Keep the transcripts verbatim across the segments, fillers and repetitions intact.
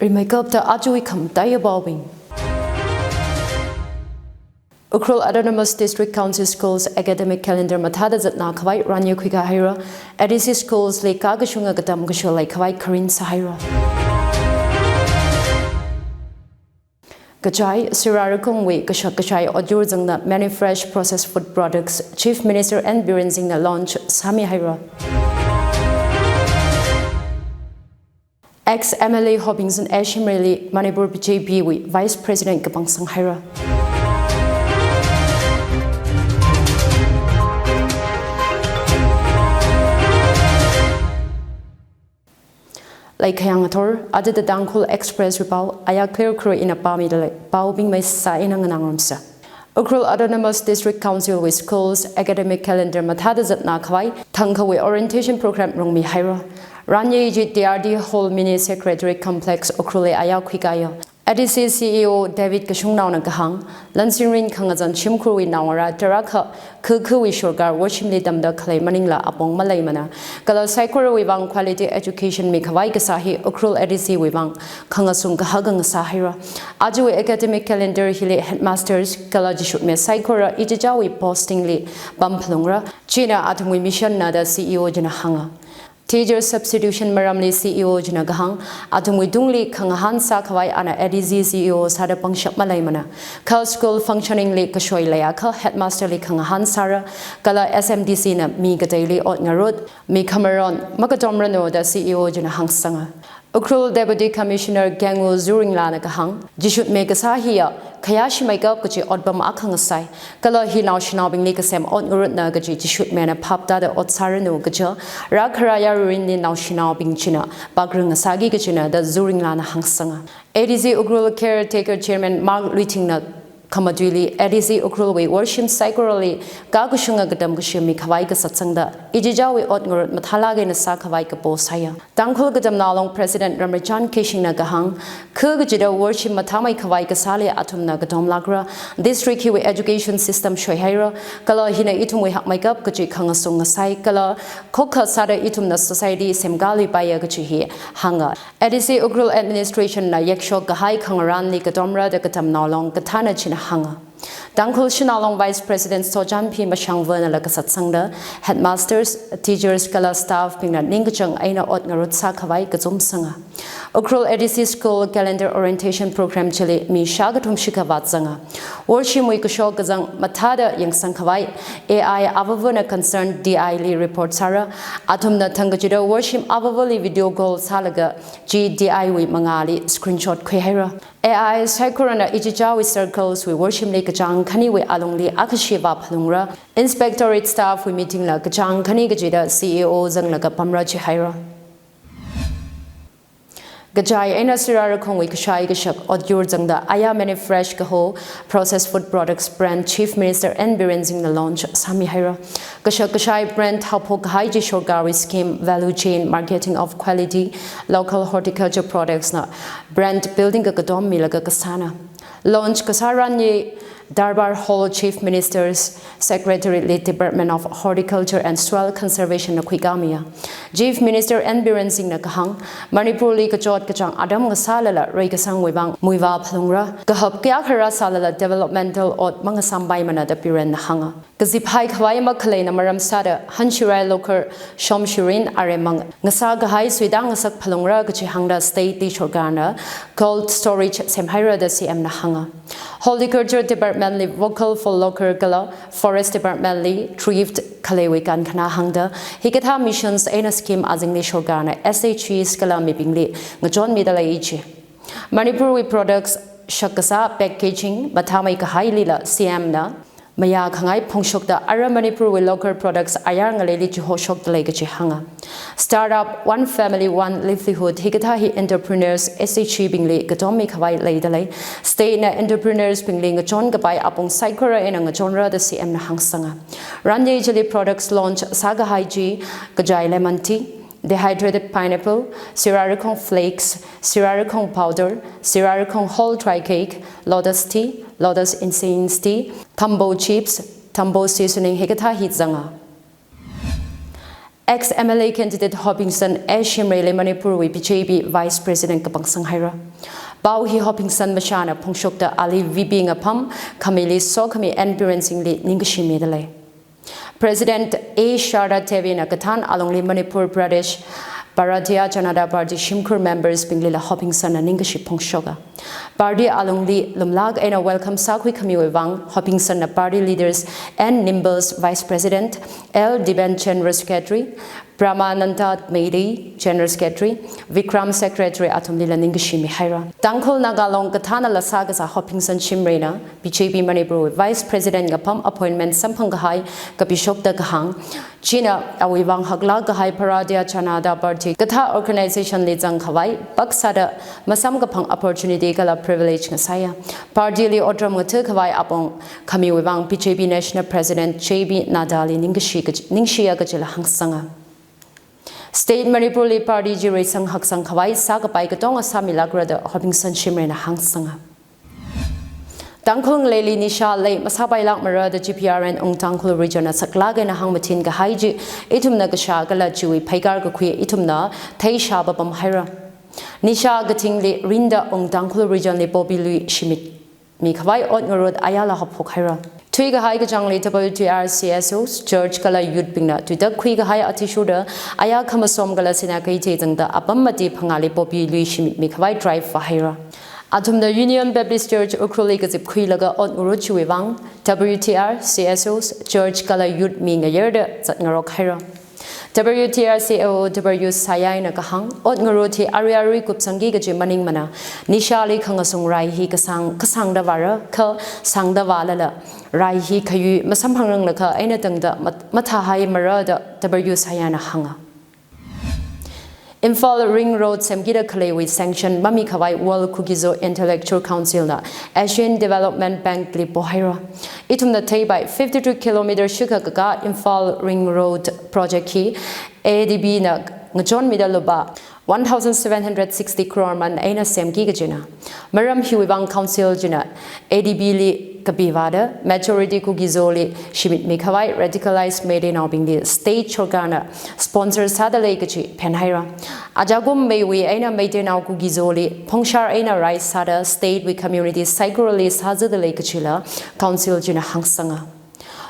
Rimeikapta ajawui khamataiya paobing. Ukhrul Autonomous District Council Schools academic calendar mathāda zatnā khavai ranye khuikāhaira. A D C schools li kakashunga katam kashok leikhavai kharing sāhaira. Kachai, Sirarakhongwui kashak kachai otyur zangda Manifresh processed food products Chief Minister N Biren Singhna launch sāmihaira. Ex M L A Hobingson A Shimrayli Manipur B J P wui Vice President kapangsang haira. Leikhayang athor, aja the Tangkhul Express wui pao, aya clear kuru ina pāmida lei, paobing maisā ina nganāngarumsa. Ukhrul Autonomous District Council wui schools academic calendar mathāda zatnā khavai, thangkhawui orientation program rungmihaira. Ranye chi T R D Hall Mini Secretary Complex Ukhrul li aya khuikāya. A D C C E O David Kashungnaona kahāng, Lansingrin khangazan shimkhurwui naongara tarākha, khukhuwui sorkar worshimli tamda khalei maningla apong maleimana. Kala saikorawui vang quality education mikhavai kasā hi Ukhrul A D C wui vang khangasung kahaka ngasāhaira. Ajawui academic calendar hili headmasters kala jishutme saikora ichichāwui posting li pamphalungra. China athumwui mission na da C E O china hānga. Teacher substitution maramli C E O china kahāng, athumwui tungli khangahān sākhavai ana A D C C E O sāda pangshap maleimana. Kha school functioning li kashoi leiakha headmaster li khangahān sāra, kala S M D C na mi kateili ot ngarut, mi khamaron makatomranu da C E O china hāngsanga. Ukhrul Deputy Commissioner Kengu Zuringlana kahāng, jishutme kasā hiya khayāshi meikap kachi otpam akha ngasai, kala hi naoshinaobingli kasem ot ngarutna kachi jishutmena phaptāda ot sāranu kaja, rākharā yaruirinli naoshinaobing china pakring ngasāki kachina da Zuringlana hāngsanga. A D C Ukhrul Caretaker Chairman Mark Luitingna khamatuili A D C Ukhrulwui worshim saikorali kakashunga katam kashim mikhavai kasatsangda, ichichāwui ot ngarut mathālāk eina sākhavai kapo sāya. Tangkhul Katamnao Long President Ramrichan Keishingna kahāng, khu kachida worshim mathāmeikhavai kasāli athumna katomlākra, district hiwui education system shoihaira, kala hina ithumwui hakmeikap kachi khangasung ngasai, kala khokha sāda ithumna society semkāluipaiya kachi hi hānga. A D C Ukhrul administration na yakshok kahai khangarānli katomra da Katamnao Long kathāna china hānga. Tangkhul Shanao Long Vice President Sochanphi Mashangvana la kasatsangda, headmasters, teachers kala staff bingna ningkachāng eina ot ngarut sākhavai kazumsanga. Ukhrul A D C School Calendar Orientation Program chili mi shākathum shikha vāzanga. Worshimwui kashok kazang mathāda yangsangkhavai A I avāvana concerned D I li report sāra, athumna thangkachida worshim avāvali video call sālaga chi D I wui mangāli screenshot khuihaira. A I saikorana ichichāwui circles wui worshimli kachāng khaniwui alungli akhashi vāphalungra. Inspectorate staff wui meeting la kachāng khani kachida C E O zanglaga pamra chihaira. Kachai eina Sirarakhongwui kashai kashak otyur zangda aya Manifresh kaho processed food products brand Chief Minister N Biren Singhna launch sāmihaira. Kashak kashai brand haophok kahai chi sorkarwui scheme Value Chain Marketing of Quality Local Horticulture Products na brand building kakatom milaga kasāna. Launch kasā ranye Darbar Hall Chief Minister's Secretariat li Department of Horticulture and Soil Conservation na khuikāmiya. Chief Minister N Biren Singhna kahāng, Manipurli kachot kachāng atam ngasālala reikasangwui vang muivā phalungra, kahap kayākha rāsālala developmental ot mangasampaimana da Birenna hānga. Kazip haikhavai makhaleina maram sāda Hanshirai Lokhar Shomshirin aremang ngasā kahai suitā ngasak phalungra kachi hāngda state li sorkarna cold storage semhaira da C M na hānga. Horticulture Department li Vocal for Local kala Forest Department li Thrift khaleiwui kankhana hāngda, hikathā missions eina scheme azingli sorkarna S H Es kala mibingli ngachonmida lei chi. Manipurwui products shak kasā packaging mathāmei kahailila C M na mayā khangai phongshokta ara Manipurwui local products ayar ngaleili chihoshokta lei kachi hānga. Startup One Family One Livelihood hikathā hi entrepreneurs S H E bingli katom mikhavai leida lei. State na entrepreneurs bingli ngachon kapai apong saikora eina ngachonra da C M na hāngsanga. Ranye chili products launch sākahai chi kachai lemon tea, dehydrated pineapple, Sirarakhong flakes, Sirarakhong powder, Sirarakhong whole dry cake, lotus tea, lotus incense tea, thambo chips, thambo seasoning hikathā hi zanga. Ex-M L A candidate Hopingson A Shimrayli Manipurwui B J P Vice President kapangsang haira. Pao hi Hopingson mashana phongshokta ali V P ngapham khamili sokhami N Biren Singhli ningkashi midalei. President A Sharda Devina kathān alungli Manipur Pradesh Bharatiya Janata Party shimkhur members binglila Hopingsonna ningkashi phongshoka. Party alungli lumlāk eina welcome sākhui khamiwui vang Hopingsonna party leaders N Nimbles, Vice President, L Diben, General Secretary, Brahmananda Meitei, General Secretary, Vikram, Secretary athumlila ningkashi mihaira. Tangkhul Naga Long kathānala sākasā Hopingson Shimrayna B J P Manipur Vice President ngapham appointment samphang kahai kapishokta kahāng, china awui vang haklāk kahai Bharatiya Janata Party kathā organization li zangkhavai paksāda masamkaphang opportunity kala privilege ngasāya. Party li otram ngatha khavai apong khamiwui vang B J P National President J P Nadda li ningkashi kaj-, ningshiya kajila hāngsanga. State Manipur li party chi reisang haksang khavai sākapai katonga sāmilākra da Hopingson Shimrayna hāngsanga. Tangkhul ngaleili nisha lei masāpailākmara da G P R N Ung Tangkhul Region na saklāk eina hāngmathin kahai chi ithumna kashā kala chiwui pheikar kakhui ithumna theishā papam haira. Nisha kathingli rinda Ung Tangkhul Region li poppy lui shimit mikhavai ot ngarut ayāla haophok haira. Thuikahai kachāngli W T R C S Os, church kala youth bingna tuitak khuikahai athishurda ayā khamasom kala sinā kaithe zangda apam mati phangāli poppy lui shimit mikhavai drive vāhaira. Athumna Union Baptist Church Ukhrulli kazip khuilaga ot ngarut chiwui vang W T R C S Os, church kala youth mi ngayerda zatngarok haira. W T R C A O W Sayaina kahāng, ot ngarut hi ari ari kupsangki kaji maningmana. Nishali khangasung rai hi kasāng, kasāngda vāra, kha sāngda vālala rai hi khayui masamphangranglakha eina tangda mat-, mathāhaimara da W Sayaina hānga. Imphal Ring Road semkida khaleiwui sanction mamikhavai World Kuki-Zo Intellectual Council na Asian Development Bank li pohaira. Ithumna theipai fifty-two kilometer shikha kakā Imphal Ring Road project hi A D B na ngachonmida lupā one thousand seven hundred sixty crore man eina semki kajina. Maram hiwui vang council china A D B li kapivāda majority Kuki-Zo li shimit mikhavai radicalized Meiteinaobingli state sorkarna sponsor sādalei kaji phenhaira. Ajakum meiwui eina Meiteinao Kuki-Zo li phongshar eina rai sāda state wui community saikorali sāzadalei kajila council china hāngsanga.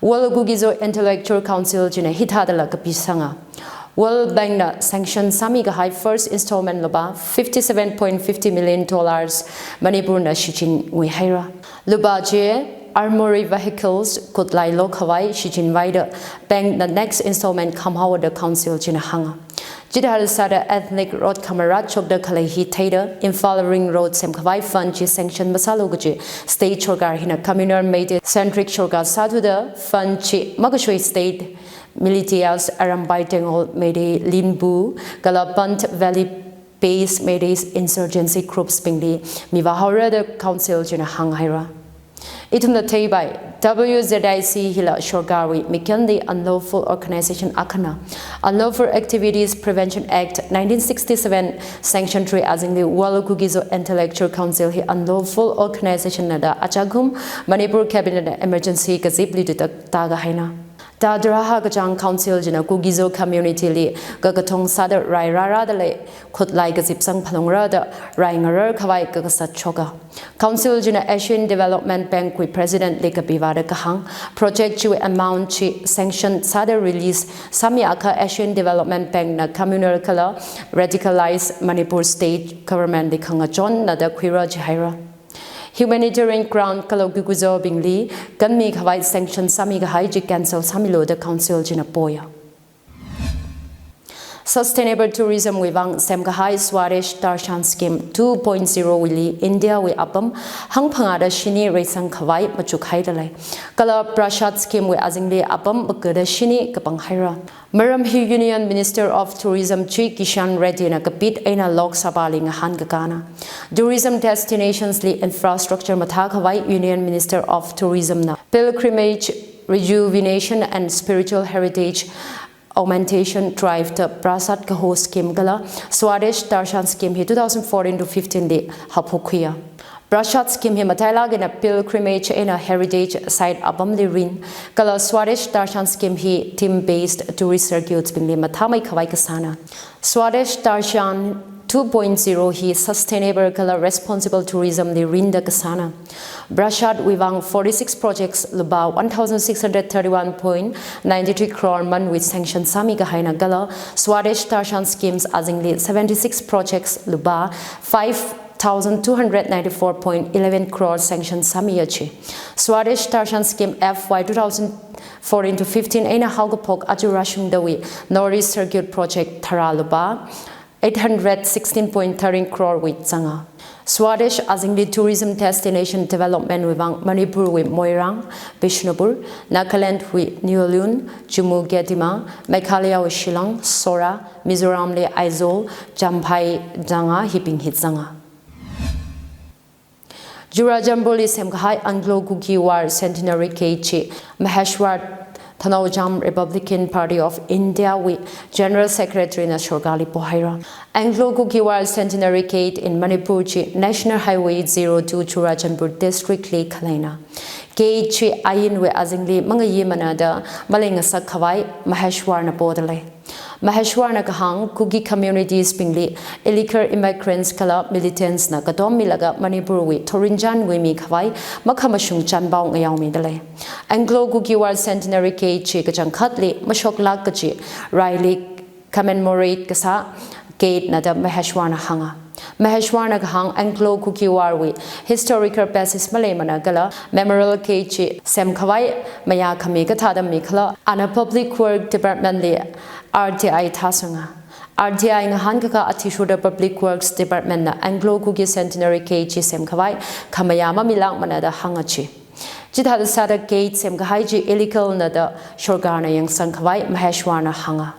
World Kuki-Zo Intellectual Council china hithādala kapisanga. World Bank na sanction sāmikahai first installment lupā fifty-seven point fifty million dollars Manipurna shichin nguihaira. Lupā chi armory vehicles khutlai lokhavai shichinvaida bank na next installment khamhaoda council china hānga. Chithāda sāda ethnic road khamarat chokda khalei hi theida Imphal Ring Road semkhavai fund chi sanction masālu kaji state sorkar hina communal Meitei centric sorkar sāthuda fund chi makashui state militias Arambai Tenggol Meitei Linpu kala Pant Valley based Meitei insurgency groups bingli mivāhaora da council china hānghaira. Ithumna theipai W Z I C hila sorkarwui mikyanli unlawful organization akhana. Unlawful Activities Prevention Act nineteen sixty-seven sanction three azingli World Kuki-Zo Intellectual Council hi unlawful organization na da ajakum Manipur Cabinet na emergency kazipli tuitak tākahaina. Tadraha kachāng council china Kuki-Zo community li kakathong sāda rai rāra dalei khutlai kazip sangphalungra da rai ngarar khavai kakasat choka. Council china Asian Development Bank wui president li kapivāda kahāng, project chiwui amount chi sanction sāda release sāmiakha Asian Development Bank na communal kala radicalized Manipur state government li khangachonna da khuira jihaira. Humanitarian grant kala Kuki-Zo bingli kanmikhavai sanction sāmikahai chi cancel sāmilu da council china poya. Sustainable tourism wui vang semkahai Swadesh Darshan Scheme two point zero wuili India wui apam hangphangāda shini reisang khavai machukhaidalei. Kala Prasad Scheme wui azingli apam magada shini kapanghaira. Maram hi Union Minister of Tourism chi Kishan Reddy na kapit eina Lok Sabha li ngahānkakāna. Tourism destinations li infrastructure mathākhavai Union Minister of Tourism na Pilgrimage Rejuvenation and Spiritual Heritage Augmentation Drive da Prasad kaho scheme kala Swadesh Darshan Scheme hi two thousand fourteen to fifteen li haophokkhuiya. Prasad scheme hi matailāk eina pilgrimage eina heritage site apamli rin, kala Swadesh Darshan scheme hi theme-based tourist circuits bingli mathāmei khavai kasāna. Swadesh Darshan two point zero hi sustainable kala responsible tourism li rinda kasāna. Prasad wui vang forty-six projects lupā one thousand six hundred thirty-one point nine three crore manwui sanction sāmi kahaina kala Swadesh Darshan schemes azingli seventy-six projects lupā five thousand two hundred ninety-four point eleven crore sanction sāmiya chi. Swadesh Darshan scheme F Y two thousand fourteen to fifteen eina haokaphok aja rāshungdawui North East Circuit project tharā lupā eight hundred sixteen point thirteen crore wui zanga. Swadesh azingli tourism destination development wui vang Manipur wui Moirang, Bishnupur, Nagaland wui Nyaunglyung, Chumoukedima, Meghalaya wui Shillong, Sohra, Mizoram li Aizawl, Champhai zanga, hibing hi zanga. Churachandpur li semkahai Anglo-Kuki War Centenary Gate chi Maheshwar Thanaujam Republican Party of India wui General Secretary na sorkarli pohaira. Anglo-Kuki War Centenary Gate in Manipur chi National Highway zero two Churachandpur District li khaleina. Gate chi ainwui azingli mangayimana da maleingasak khavai Maheshwar na podalei. Maheshwar na kahāng Kuki communities bingli illegal immigrants kala militants na katom milaga Manipur wui thorinjan nguimi khavai makhamashung chanpao ngayaomidalei. Anglo-Kuki War Centenary Gate chi kachangkhatli mashoklāk kachi raili commemorate kasā gate na da Maheshwar na hānga. Maheshwar na kahāng Anglo-Kuki War wui historical basis maleimana kala memorial gate chi semkhavai mayākhami kathāda mikhala ana Public Work Department li R T I thāsanga. R T I ngahānkakā athishurda Public Works Department na Anglo-Kuki Centenary Gate chi semkhavai khamayā mamilākmana da hānga chi. Chithāda sāda gate semkahai chi illegal na da sorkarna yangsang khavai Maheshwar na hānga.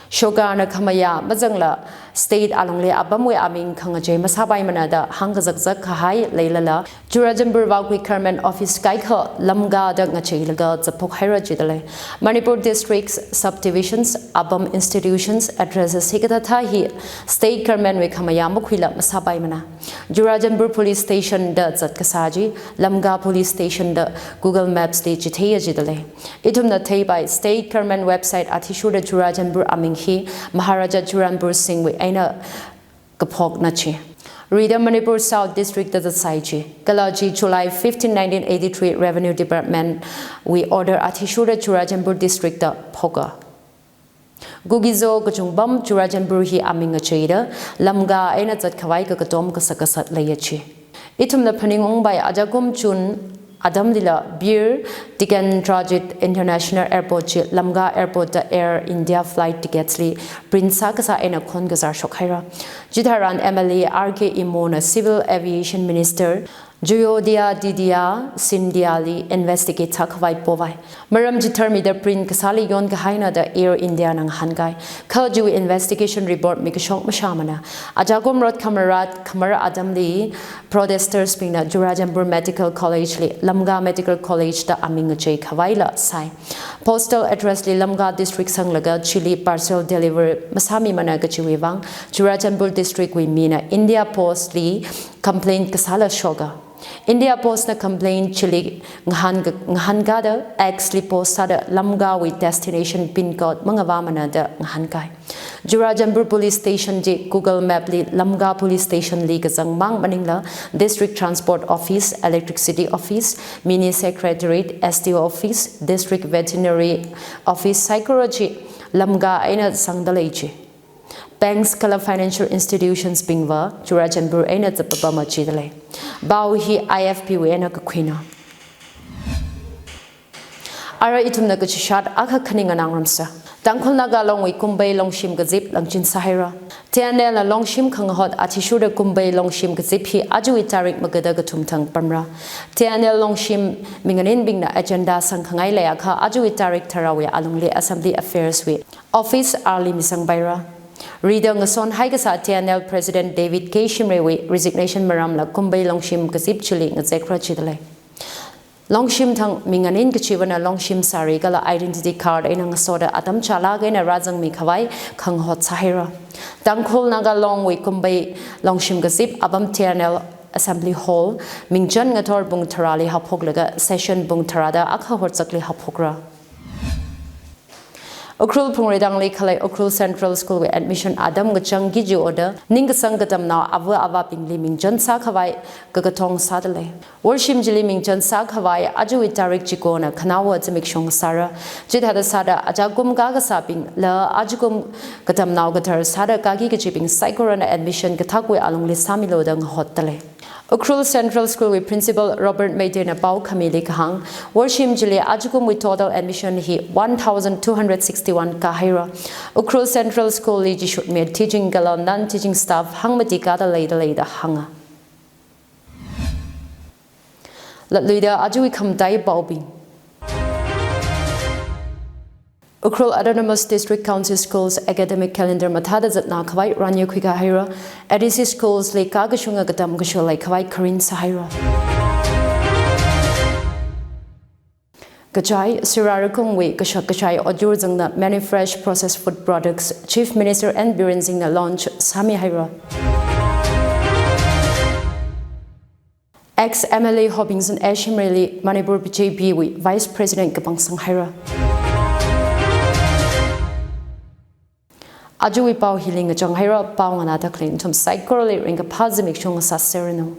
Sorkarna khamayā mazangla state alungli apamwui aming khangachei masāpaimana da hāngkazakzak kahai leilala, Churachandpur vak wui government office kaikha Lamka da ngacheilaga zaphok haira jidalei. Manipur districts, subdivisions, apam institutions, addresses hikathāthā hi state government wui khamayā makhuila masāpaimana. Churachandpur Police Station da zat kasā chi, Lamka Police Station da Google Maps li chitheiya jidalei. Ithumna theipai state government website athishurda Churachandpur aming hi Maharaja Churanpur Singh wui eina kaphokna chi. Rida Manipur South District da zatsai chi. Kala chi July fifteen, nineteen eighty-three Revenue Department wui order athishurda Churachandpur District da phoka. Kuki-Zo kachungpam Churachandpur hi aming ngacheida Lamka eina zat khavai kakatom kasak kasat leiya chi. Ithumna phaningungpai ajakum June atamlila Bir Tikendrajit International Airport chi Lamka Airport da Air India flight tickets li print sā kasā eina khon kazar shok haira. Chitharan M L A R K Imo na Civil Aviation Minister Jyotiraditya Scindia li investigate sā khavai povai. Maram chitharmida print kasāli yon kahaina da Air India na ngahānkai. Kha chiwui investigation report mikashok mashāmana. Ajakum rot khamarat khamar atamli protesters bingna Churachandpur Medical College li Lamka Medical College da aming ngachei khavaila sai. Postal address li Lamka district sanglaga chili parcel deliver masāmimana kachiwui vang Churachandpur district wui mina India Post li complaint kasāla shoka. India Post na complaint chili ngahānka, ngahānkada X li post sāda Lamka wui destination pin code mangavāmana da ngahānkai. Churachandpur Police Station chi Google Map li Lamka Police Station li kazangmang maningla District Transport Office, Electricity Office, Mini Secretariat, S D O Office, District Veterinary Office saikora chi Lamka eina zangdalei chi. Banks kala financial institutions bingva Churachandpur eina zapapama jidalei. Pao hi I F P wui eina kakhuina. Ara ithumna kachishat akha khaning nganāngarumsa. Tangkhul Naga Long wui Kumbei Longshim kazip langchin sāhaira. T N L na Longshim khangahot athishurda Kumbei Longshim kazip hi ajawui tarik magada kathum thang pamra. T N L Longshim minganinbingna agenda sangkhangai leiakha ajawui tarik tharāwui alungli Assembly Affairs wui office ali misangpaira. Rida ngason haikasā T N L President David K Shimray wui resignation maramla Kumbei Longshim kazip chili ngazekra jidalei. Longshim thang minganin kachivana Longshim sari kala identity card eina ngasoda atam chālāk eina rāzangmi khavai khangahot sāhaira. Tangkhul Naga Long wui Kumbei Longshim kazip apam T N L Assembly Hall, mingchan ngathor pung tharāli haophoklaga session pung tharāda akha horzakli haophokra. Ukhrul Phungreitangli khalei Ukhrul Central School wui admission atam kachangki chihoda ningkasang katamnao ava avābingli mingchan sākhavai kakathong sādalei. Worshim chili mingchan sākhavai ajawui tarik chikona khanaowa zimikshong sāra. Chithāda sāda ajakum kakasābing la ajakum katamnao kadhar sāda kaki kachibing saikorana admission kathakwui alungli sāmilu da ngahotdalei. Ukhrul Central School wui Principal Robert Meiteina pao khamili kahāng, worshim chili ajakumwui total admission hi one thousand two hundred sixty-one kāhaira. Ukhrul Central School li chishutmi teaching kala non-teaching staff hangmati kāda leidalei da hānga. Latluida ajawui khamataiya paobing. Ukhrul Autonomous District Council Schools academic calendar mathāda zatnākhavai ranya khuikāhaira. A D C schools li kakashunga katam kashok leikhavai kharing sāhaira. Kachai, Sirarakhongwui kashak kachai otyur zangda many fresh processed food products Chief Minister N Biren Singhna launch sāmihaira. Ex M L A Hobingson A Shimrayli Manipur B J P wui Vice President kapangsanghaira. Ajawui pao hili ngachanghaira, pao nganāda khalei nathum saikorali ringkaphā zimikshong sāseranu.